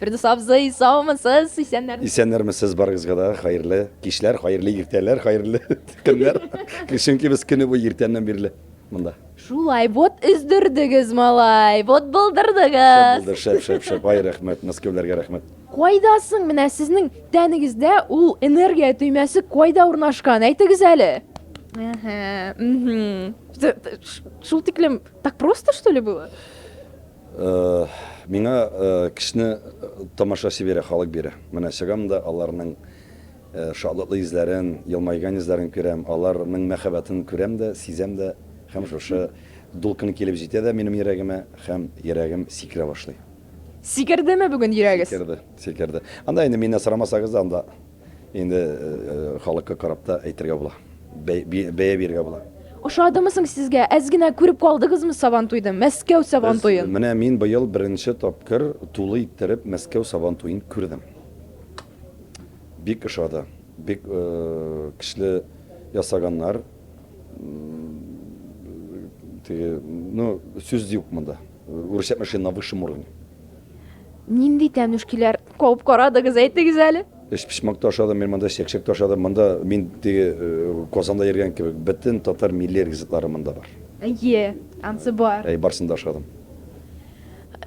Фирдүс абзый, саумысыз, исәннәр. Исәннәрмесез барыгызга да, хәерле кичләр, хәерле иртәләр, хәерле көннәр. Чөнки без көне буе иртәннән бирле монда. Шулай, вот өздердегез, малай, вот булдырдыгыз. Шәп булды, шәп, шәп, шәп. Ай, рәхмәт, Мәскәүләргә рәхмәт. Кайда соң менә сезнең тәнегездә ул энергия төймәсе кайда урнашкан? Әйтегез әле. Әһә, мхм. Шул тиклем так просто, что ли, было? Миңа кешене тамашачы бирә, халык бирә. Менә чыгам да аларның шатлыклы йөзләрен, елмайган йөзләрен күрәм, аларның мәхәббәтен күрәм дә, сизәм дә һәм шушы дулкын килеп җитә дә минем йөрәгемә һәм йөрәгем сикерә башлый. Сикердеме бүген йөрәгез? Сикерде, сикерде. Анда инде миннән сорамасагыз да, анда Инде халыкка карап та әйтергә була. Бәя бирергә була. Ошадымы соң сезгә? Әз генә күреп калдыгызмы Сабантуйны? Мәскәү Сабантуен? Менә мин быел беренче тапкыр тулы иттереп Мәскәү Сабантуен күрдем. Бик ошады. Бик көчле ясаганнар. Теге, ну, сүз юк монда. Урысча әйтмешли, на высшем уровне. Нинди тәмнүшкиләр кабып карадыгыз, әйтегез әле? Өчпочмак та ашадым мин монда, чәкчәк тә ашадым. Монда мин теге э, Казанда йөргән кебек, бөтен татар милли ризыклары монда бар. Әйе, ансы бар. Әй, барсын да ашадым.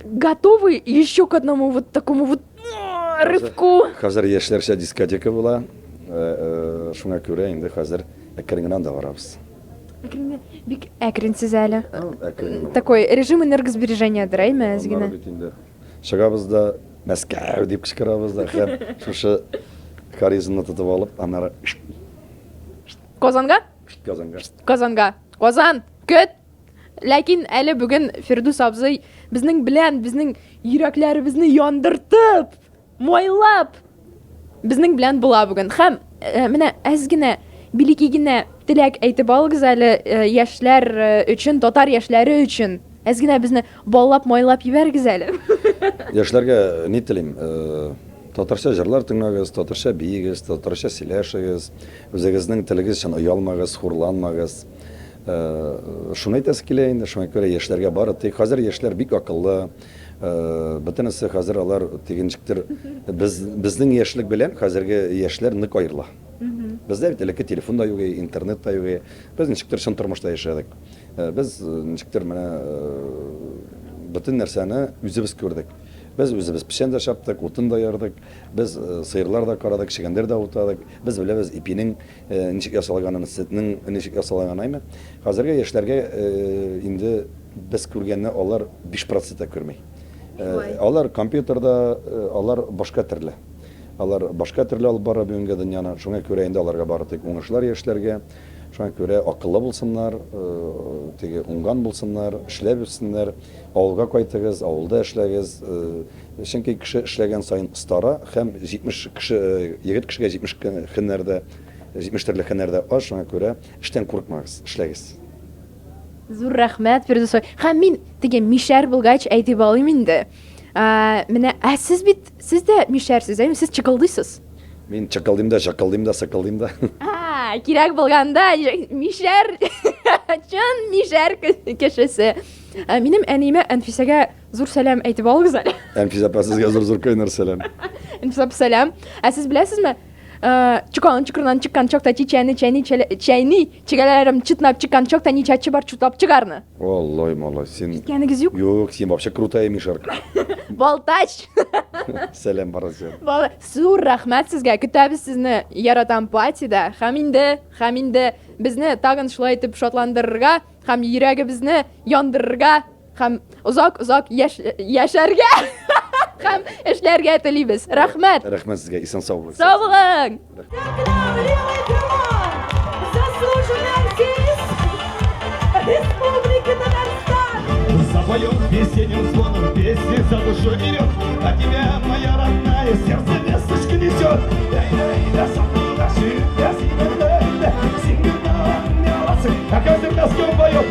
Готовы еще к одному вот такому вот рывку? Хәзер яшьләрчә дискотека була. Э, э, шуңа күрә инде хәзер әкрен генә анда барабыз. Әкрен генә, бик әкрен сез әле. Әкрен. Такой режим энергосбережениядер, әйме, әз генә. Аннары бит инде чыгабыз да Мәскәү дип кычкырабыз да һәм шушы харизмны тотып алып, аннары Казанга? Казанга. Казанга. Казан, көт! Ләкин әле бүген Фирдүс абзый безнең белән, безнең йөрәкләребезне яндыртып, майлап безнең белән була бүген. Һәм э, менә әз генә билики генә теләк әйтеп алыгыз әле э, яшьләр э, өчен, татар яшьләре өчен. Әз генә безне баллап, майлап җибәрегез әле. Яшьләргә ни телим? Татарча җырлар тыңлагыз, татарча биегез, татарча сөйләшегез, үзегезнең телегез өчен оялмагыз, хурланмагыз. Шуны әйтәсе килә инде, шуңа күрә яшьләргә бары тик хәзер яшьләр бик акыллы, бөтенесе хәзер алар теге ничектер без безнең яшьлек белән хәзерге яшьләр нык аерыла. Бездә бит элекке телефон да юк иде, интернет та юк иде. Без ничектер чын тормышта яшәдек. Без ничектер менә бөтен нәрсәне үзебез күрдек. Без үзебез печән дә чаптык, утын да ярдык, без сыерлар да карадык, чөгендер дә утадык. Без беләбез ипинең ничек ясалганын, сөтнең ничек ясалганын, әйме? Хәзерге яшьләргә инде без күргәнне алар 5% та күрми. Алар компьютерда, алар башка төрле. Алар башка төрле алып бара бүгенге дөньяны. Шуңа күрә инде аларга бары тик уңышлар яшьләргә. Шуңа күрә акыллы булсыннар, теге уңган булсыннар, эшләп үссеннәр. Авылга кайтыгыз, авылда эшләгез. Чөнки кеше эшләгән саен остара һәм 70 кеше, егет кешегә 70 һөнәр дә, 70 төрле һөнәр дә аз, шуңа күрә эштән курыкмагыз, эшләгез. Зур рәхмәт, Фирдүс абый. Һәм мин теге мишәр булгач әйтеп алыйм инде. Менә, ә сез бит, сез дә мишәрсез, әйме? Сез чыкылдыйсыз. Мин чыкылдыйм да, чыкылдыйм да, сыкылдыйм да. А, кирәк булганда мишәр, чын мишәр кешесе. Минем әниемә Әнфисәгә зур сәлам әйтеп алыгыз әле. Әнфисә апа, сезгә зур-зур кайнар сәлам. Әнфисә апа, сәлам. Ә сез беләсезме, Чукалын чукырынан чыккан чакта чичәне чәйни чәйни чигәләрем чытнап чыккан чакта ничәче бар чутлап чыгарны. Аллай малай, син Ишеткәнегез юк? Юк, син вообще крутая мишарка. Балтач. Сәлам барысы. Бала, зур рәхмәт сезгә. Көтәбез сезне Яратам патида. Һәм инде, һәм инде безне тагын шулай итеп шатландырырга һәм йөрәгебезне яндырырга һәм озак-озак яшәргә һәм эшләргә телибез. Рәхмәт. Рәхмәт сезгә, исән сау булыгыз. Сау булың. Запоет весенним звоном песни за душу берет, А тебя, моя родная, сердце весточка несет. А каждый носком поет.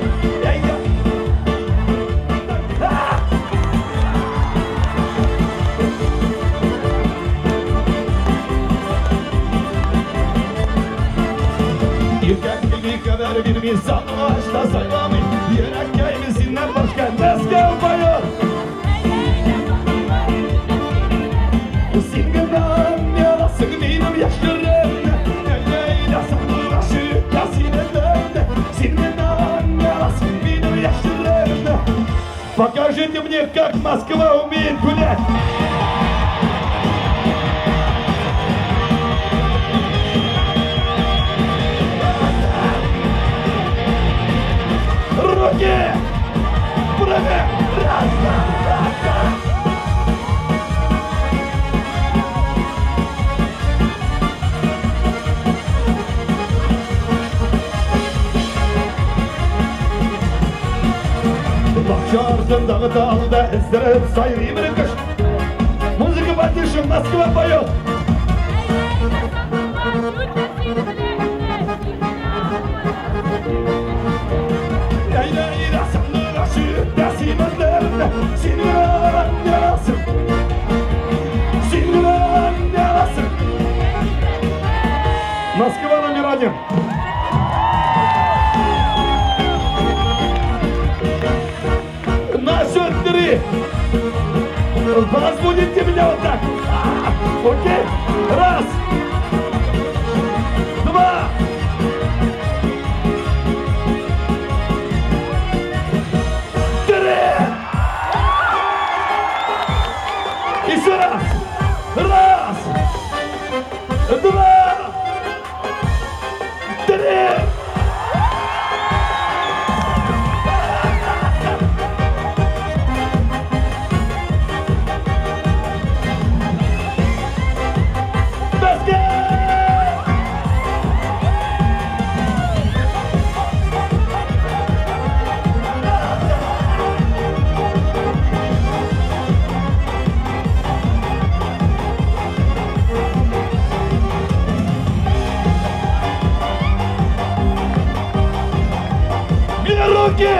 Никәдәр бирми сандугачта сайламый, Йөрәккәйме синнән башка Мәскәү поет. мне, как Москва умеет гулять. Руки! Брови! Раз, два, раз, два. Бакча артындагы талда өздереп сайрый бер кош. Музыка потише, Москва поет. Москва номер один. На счет три. Разбудите меня вот так. Окей? Раз. Два. Три. Еще раз. Раз. Два. Три. Руки!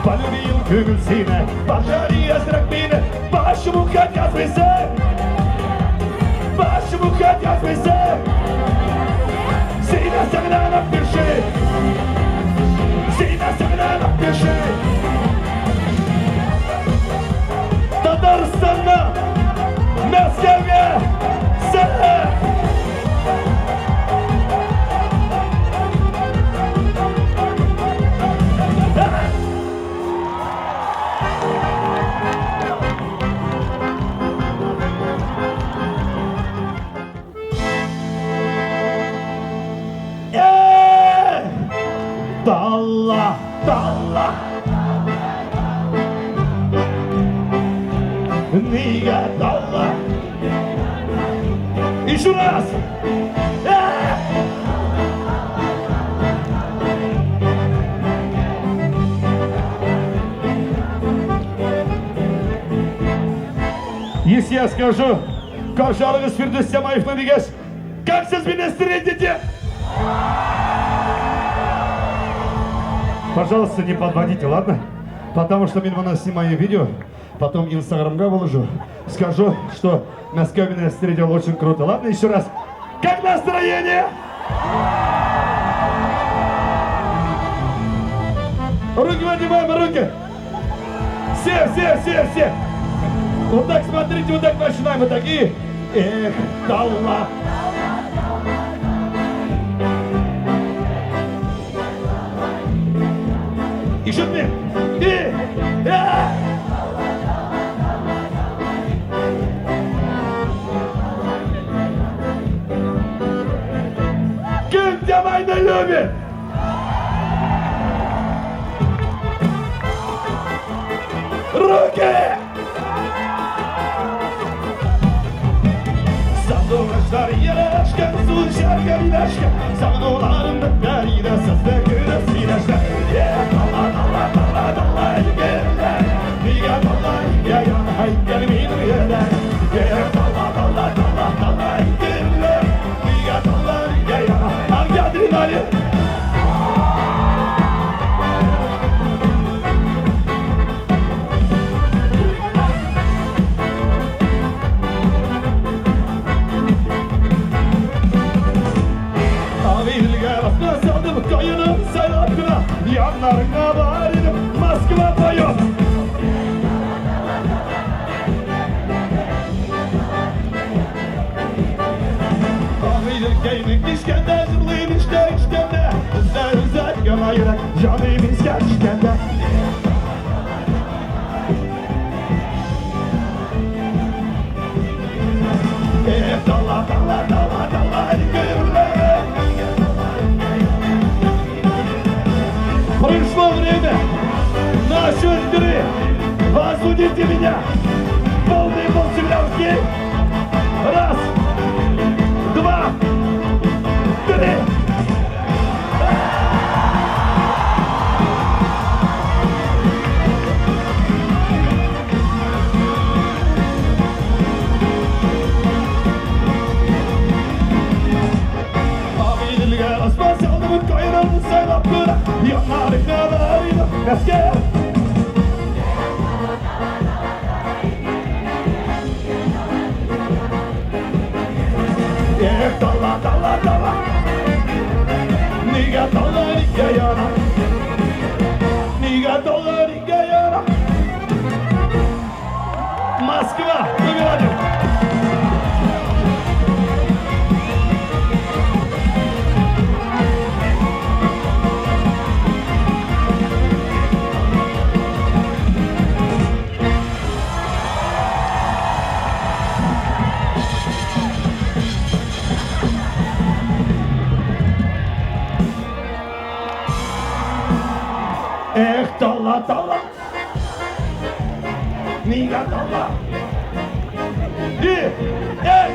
Полюбил күңел сине, пожари әзрәк мине, почему хотят весе? Почему хотят весе? Сина сагна напиши! Сина сагна напиши! Татарстанна! Мәскәүгә! Сәлам! Дала, дала. Нигә дала. Еще раз. Если я скажу, Каршы Фирдүс Тямаевны дигәч, как сез меня встретите? Пожалуйста, не подводите, ладно? Потому что мин моны снимаю видео, потом инстаграмга выложу. Скажу, что Мәскәү меня встретил очень круто. Ладно, еще раз. Как настроение? Руки поднимаем, руки. Все, все, все, все. Вот так смотрите, вот так начинаем, вот так и... Эх, дала. Еще две. И... Кем тебя война любит? Руки! Сандуғаштар елешкен, су ішерген илешкен, сағынуларымды бәрі сізді күні сөйлешті. Е, дала, дала, дала, дала, егерлер, неге дала, егер, әйгер менің елер. Е, дала, дала, дала, дала, егерлер, неге дала, егер, адреналин. ияләшкәндә. Эх, дала, дала, дала, дала, Пришло время на счет три. Осудите меня. Полный полземлянский. Раз, два, три. Эх, дала, дала, дала, нигә дала, нигә яна, нигә дала, нигә яна. Москва, номер один. Эх, дала, дала, нигә дала. И, эй!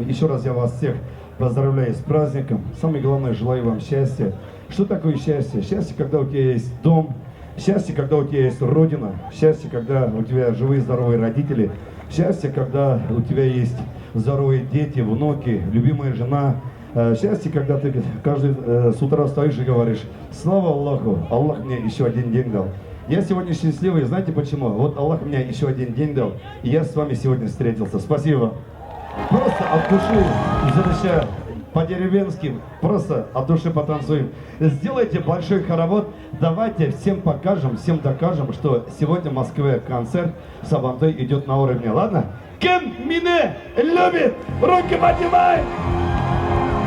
Еще раз я вас всех поздравляю с праздником. Самое главное, желаю вам счастья. Что такое счастье? Счастье, когда у тебя есть дом, счастье, когда у тебя есть родина, счастье, когда у тебя живые, здоровые родители, счастье, когда у тебя есть здоровые дети, внуки, любимая жена. Счастье, когда ты каждый с утра встаешь и говоришь: слава Аллаху, Аллах мне еще один день дал. Я сегодня счастливый, знаете почему? Вот Аллах мне еще один день дал, и я с вами сегодня встретился. Спасибо. Просто от души, задача по-деревенски, просто от души потанцуем. Сделайте большой хоровод, давайте всем покажем, всем докажем, что сегодня в Москве концерт Сабантуй идет на уровне, ладно? Кем меня любит, руки поднимай!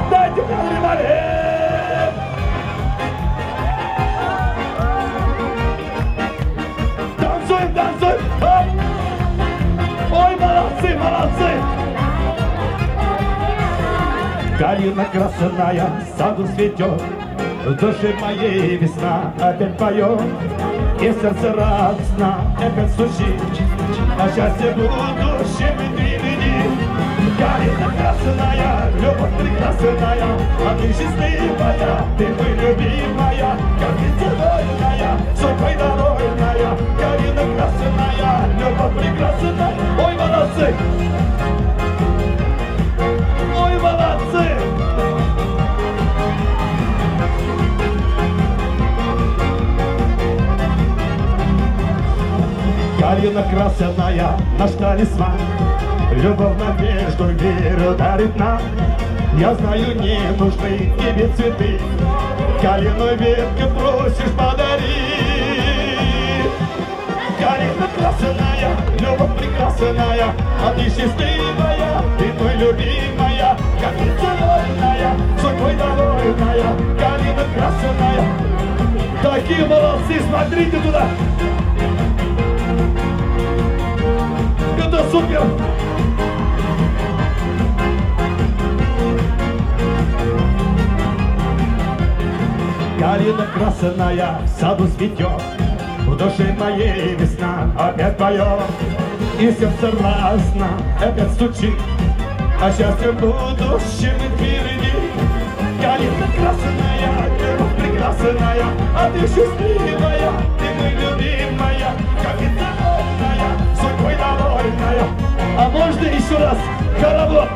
Дайте мне адреналин! Танцуем, танцуем! Оп! Ой, молодцы, молодцы! Калина красная в саду цветет, в душе моей весна опять поет, и сердце радостно опять стучит, а счастье будущем впереди. Калина красная, любовь прекрасная, а ты счастливая, ты мой любимая, как ты вольная, судьбой довольная. Калина красная, любовь прекрасная. Ой, молодцы! Ой, молодцы! Калина красная, наш талисман, любовь, надежду, веру дарит нам. Я знаю, не нужны тебе цветы, калину ветку просишь подари. Калина красная, любовь прекрасная, а ты счастливая, ты мой любимая, как ты вольная, судьбой довольная. Калина красная. Такие молодцы, смотрите туда! Это супер! Калина красная в саду цветет, в душе моей весна опять поет, и сердце радостно опять стучит, а счастье в будущем впереди. Калина красная, любовь прекрасная, а ты счастливая, ты мой любимая, как и довольная, судьбой довольная. А можно еще раз хоровод?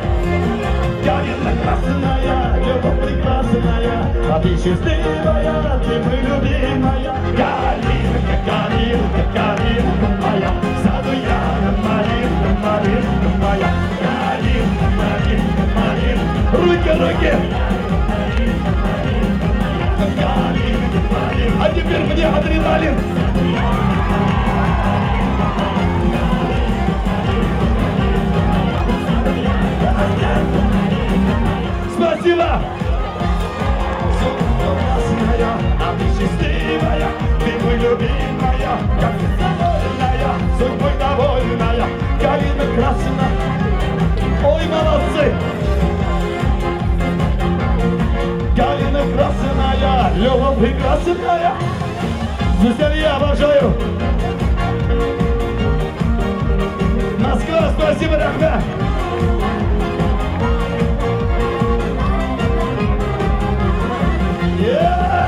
Калина красная, любовь прекрасная, а ты счастливая, ты мой любимая. Калинка, калинка, калинка моя, в саду я, малинка, малинка моя. Калинка, малинка, малинка. Руки, руки! Калинка, теперь мне адреналин. Спасибо! Красная, а ты счастливая, ты мой любимая, как ты довольная, судьбой довольная, калина красна. Ой, молодцы! Калина красная, Лёва прекрасная. Друзья, я обожаю. Москва, спасибо, Рахмет. Yeah!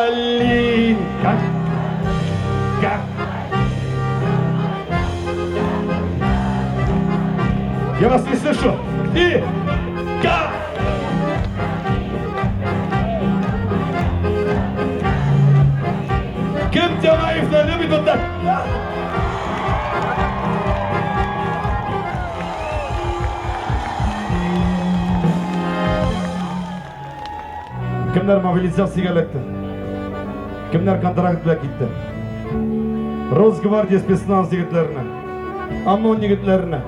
Калинка. Как? Я вас не слышу. И К. Кем Тямаевна любит вот так? Кемнәр мобилизациягә эләкте? Кемнәр контракт белән китте? Росгвардия спецназ егетләренә, ОМОН егетләренә,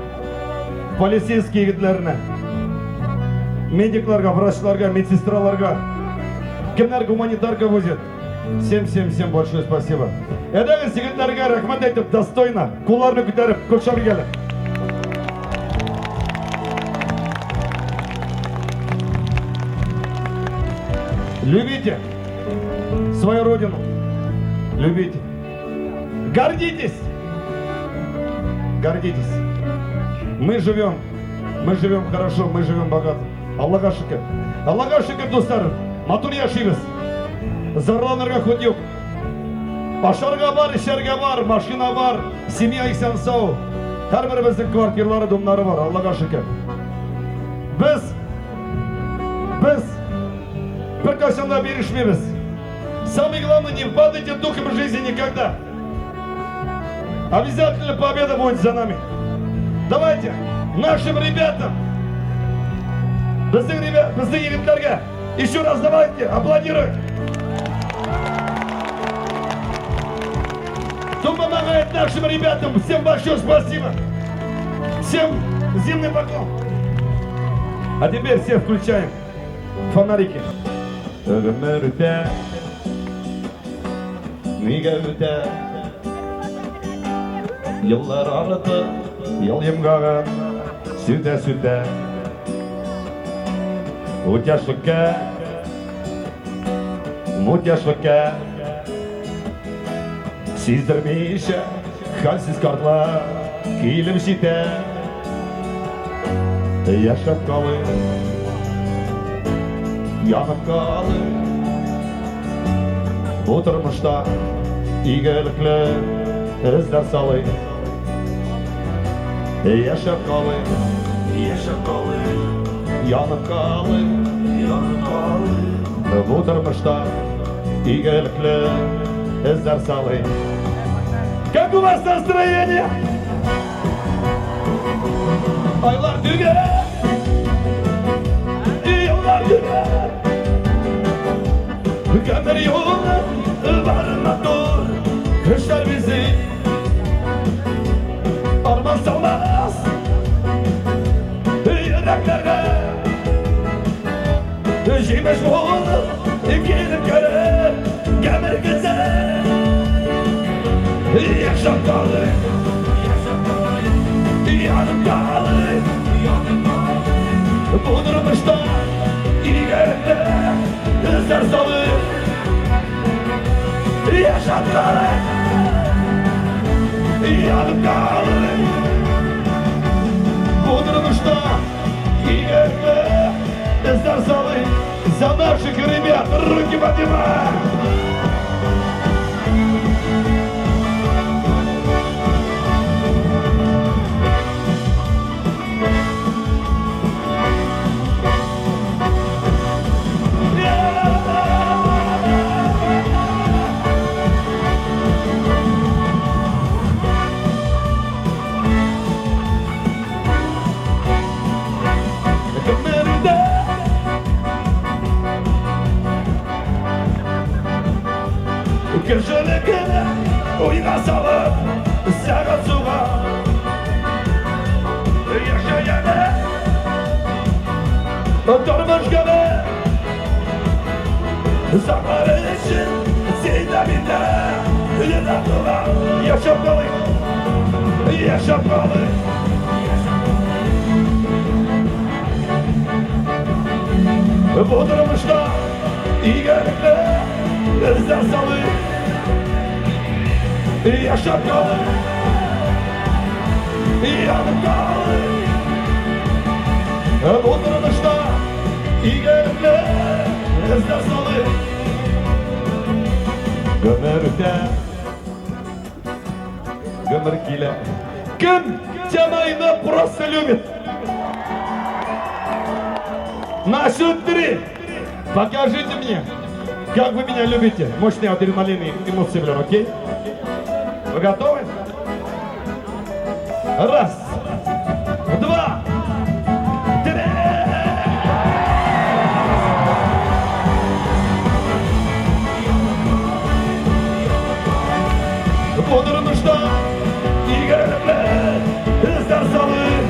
полицейский егетләренә, медикларга, врачларга, медсестраларга, кемнәр гуманитарка возит. Всем, всем, всем большое спасибо. Әйдәгез, егетләргә рәхмәт әйтеп, достойно, кулларны күтәреп, кочар әле. Любите свою родину. Любите. Гордитесь. Гордитесь. Мы живем хорошо, мы живем богато. Аллага шөкер. Аллага шөкер, дуслар. Матур яшибез. Зарланырга хут юк. Ашарга бар, эчәргә бар, машина бар, семья исән сау. Һәрберебезнең квартиралары, домнары бар, Аллага шөкер. Без беркайчан да бирешмибез. Самое главное, не падайте духом в жизни никогда. Обязательно победа будет за нами. Давайте нашим ребятам, безнең ребят, безнең егетләргә еще раз давайте аплодируем. Кто помогает нашим ребятам, всем большое спасибо. Всем земный поклон. А теперь все включаем фонарики. Гомер үтә, нигә үтә, еллар артып, ел йомгагын сүтә-сүтә. Ут яшьлеккә, мут яшьлеккә, сиздермичә, хәлсез картлар килеп җитә. Яшәп калыйк, янып калыйк. Бу тормышта игелекле эзләр салыйк. Яшәп калыйк, яшәп калыйк, янып калыйк, янып калыйк. Бу тормышта игелекле эзләр салыйк. Как у вас настроение? Айлар түгел, еллар түгел. Гомер юлы бар матур, кешеләр бизи. Арман салмас йөрәкләргә. Җимеш булып килеп керер гомер көзе. Яшәп калыйк, янып калыйк. Бу тормышта игелекле эзләр салыйк. Яшәп калыйк, янып калыйк. Бу тормышта игелекле эзләр салыйк. За наших ребят руки поднимаем! Кешелекне уйга салып, сәгать суга. Яшәгәне тормыш гаме. Саклар өчен син дә мин дә елап туган. Яшәп калыйк, яшәп калыйк. Бу тормышта игелекле эзләр салыйк. Яшәп калыйк, янып калыйк. Бу тормышта игелекле эзләр салыйк. Гомер үтә, гомер килә. Кем Тямайны просто любит? На счет три. Покажите мне, как вы меня любите. Мощные адреналины эмоции, блин, окей? Вы готовы? Раз, два, три! Бу тормышта игелекле эзләр салып,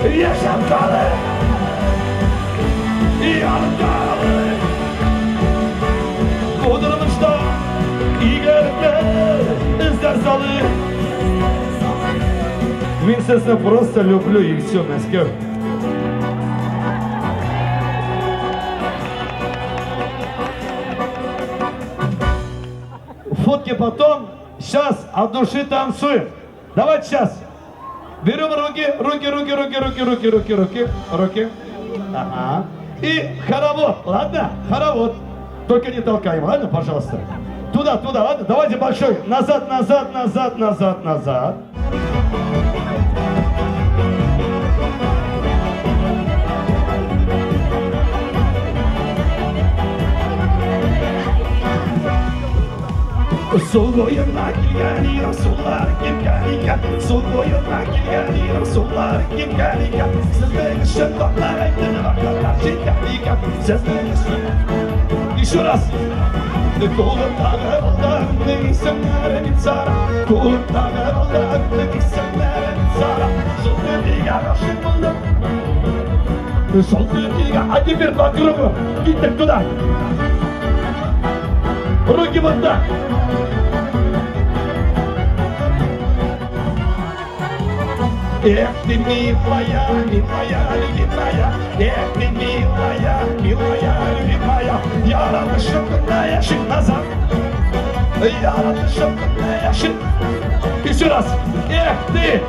яшәп калып, янып калып. Бу тормышта игелекле эзләр салып. Мин сезне просто люблю, и все, Мәскәү. Фотки потом. Сейчас от души танцуем. Давайте сейчас. Берем руки, руки, руки, руки, руки, руки, руки, руки, руки. Ага. И хоровод, ладно? Хоровод. Только не толкаем, ладно, пожалуйста? Туда, туда, ладно? Давайте большой. Назад, назад, назад, назад, назад. Су буена килгән идем, сулар кипкән икән. Су буена килгән идем, сулар кипкән икән. Сезнең өчен татлар әйтте, вакытлар җиткән икән. Сезнең өчен. Еще раз. Кулымдагы балдагымның исемнәре Митсара. Кулымдагы балдагымның исемнәре Митсара. Шул түтигә гашыйк булдым. Шул түтигә. А теперь по кругу. Киттек туда. Руки вот так. Эх ты, милая, милая, любимая, эх ты, милая, милая, любимая, яратышымная шик назад, яратышымная шик. Еще раз, эх ты,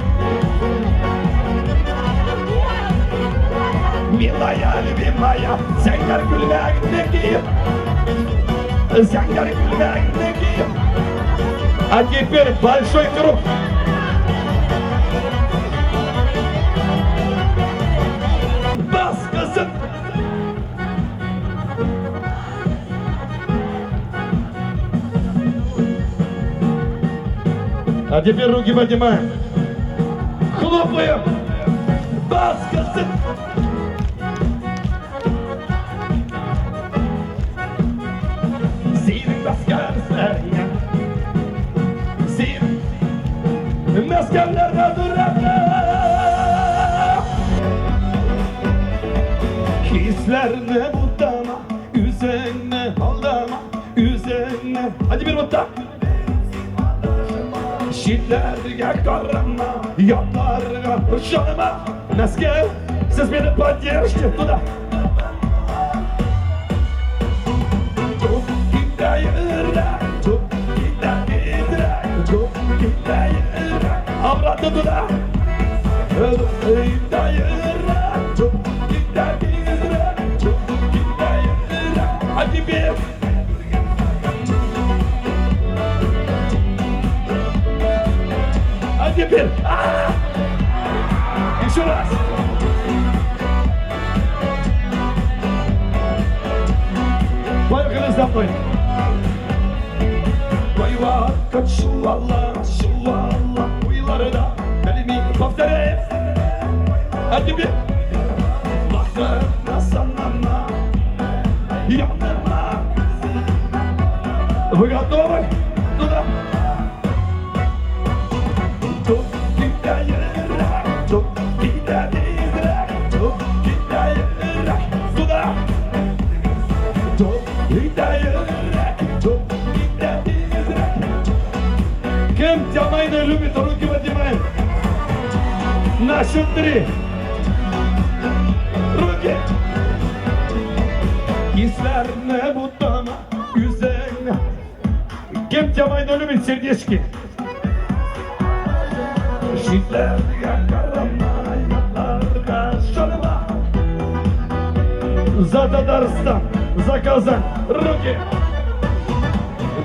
милая, любимая, зәңгәр күлмәгеңне киеп, зәңгәр күлмәгеңне киеп. А теперь большой круг. Бас, кызым. А теперь руки поднимаем. Хлопаем. Бас, кызым. Синең баскан эзләреңә. Син Мәскәүләрдә дуракта. Хисләрне бутама, үзеңне алдама, үзеңне. А теперь вот так. Читләргә карама, ятларга ышанма. Мәскәү, сез мине поддержите туда. Туп китә йөрәк, туп китә тизрәк, туп китә йөрәк. Обратно туда. Туп китә йөрәк, туп китә тизрәк, туп китә йөрәк. А теперь. А теперь. А! Еще раз. Поехали за мной. Вакыт чуала, чуала, уйларда белми. Повторяем. А теперь. Вакытны санама, яныма. Вы готовы? Туда! Туп китә йөрәк, туп китә тизрәк, туп китә йөрәк, туда! Туп китә йөрәк, туп китә тизрәк. Кем Тямайны любит, руки поднимаем. На счет три. Руки. Хисләрне бутама үзең. Кем Тямайны любит, сердечки? Читләргә карама, ятларга ышанма. За Татарстан, за Казань, руки!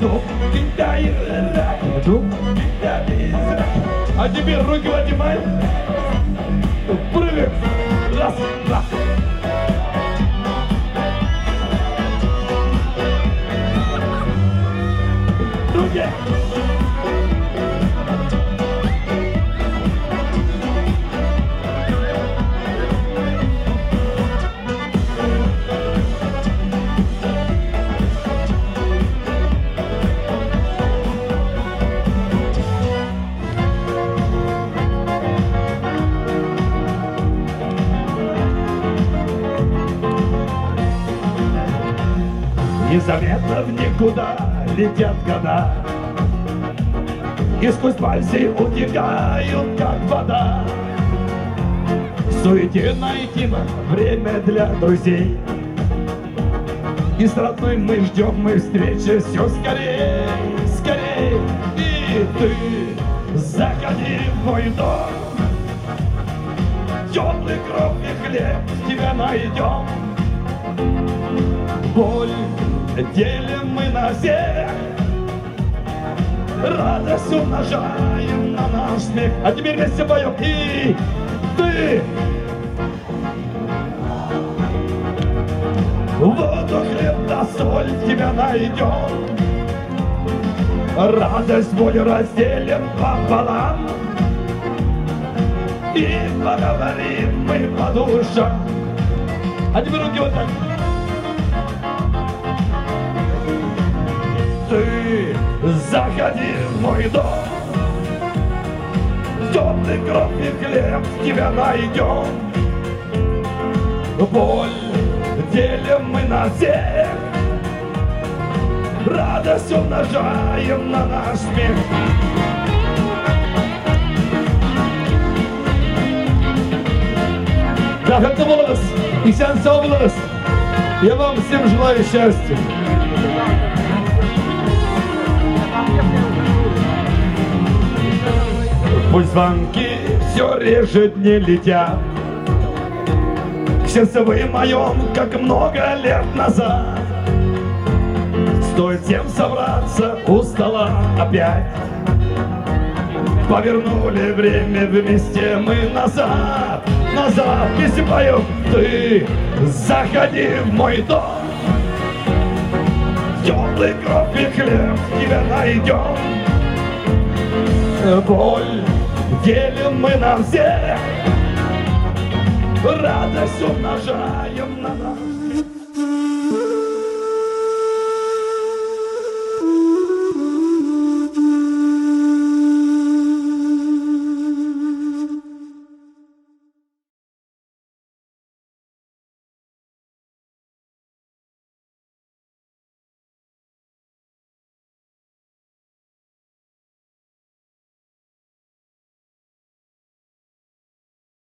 Туп китә йөрәк, туп китә тизрәк. А теперь руки поднимаем. Прыгаем. Раз, два. Руки! Незаметно в никуда летят года, И сквозь пальцы утекают, как вода. В суете найти нам время для друзей. И с родной мы ждем мы встречи все скорей, скорей. И ты заходи в мой дом. Теплый кровь и хлеб тебя найдем. Боль делим мы на всех, Радость умножаем на наш смех. А теперь вместе поем. И ты воду, хлеб да соль тебя найдем. Радость, боль разделим пополам. И поговорим мы по душам. А теперь руки вот так. Ты заходи в мой дом. Теплый кровь и хлеб тебя найдем. Боль делим мы на всех, Радость умножаем на наш смех. Бәхетле булыгыз, исән сау булыгыз. Я вам всем желаю счастья. Пусть звонки все реже не летят К сердцу вы моем, как много лет назад. Стоит всем собраться у стола опять. Повернули время вместе мы назад, назад. Вместе поем. Ты заходи в мой дом. Теплый кровь и хлеб тебя найдем. Боль делим мы на всех, Радость умножаем на нас.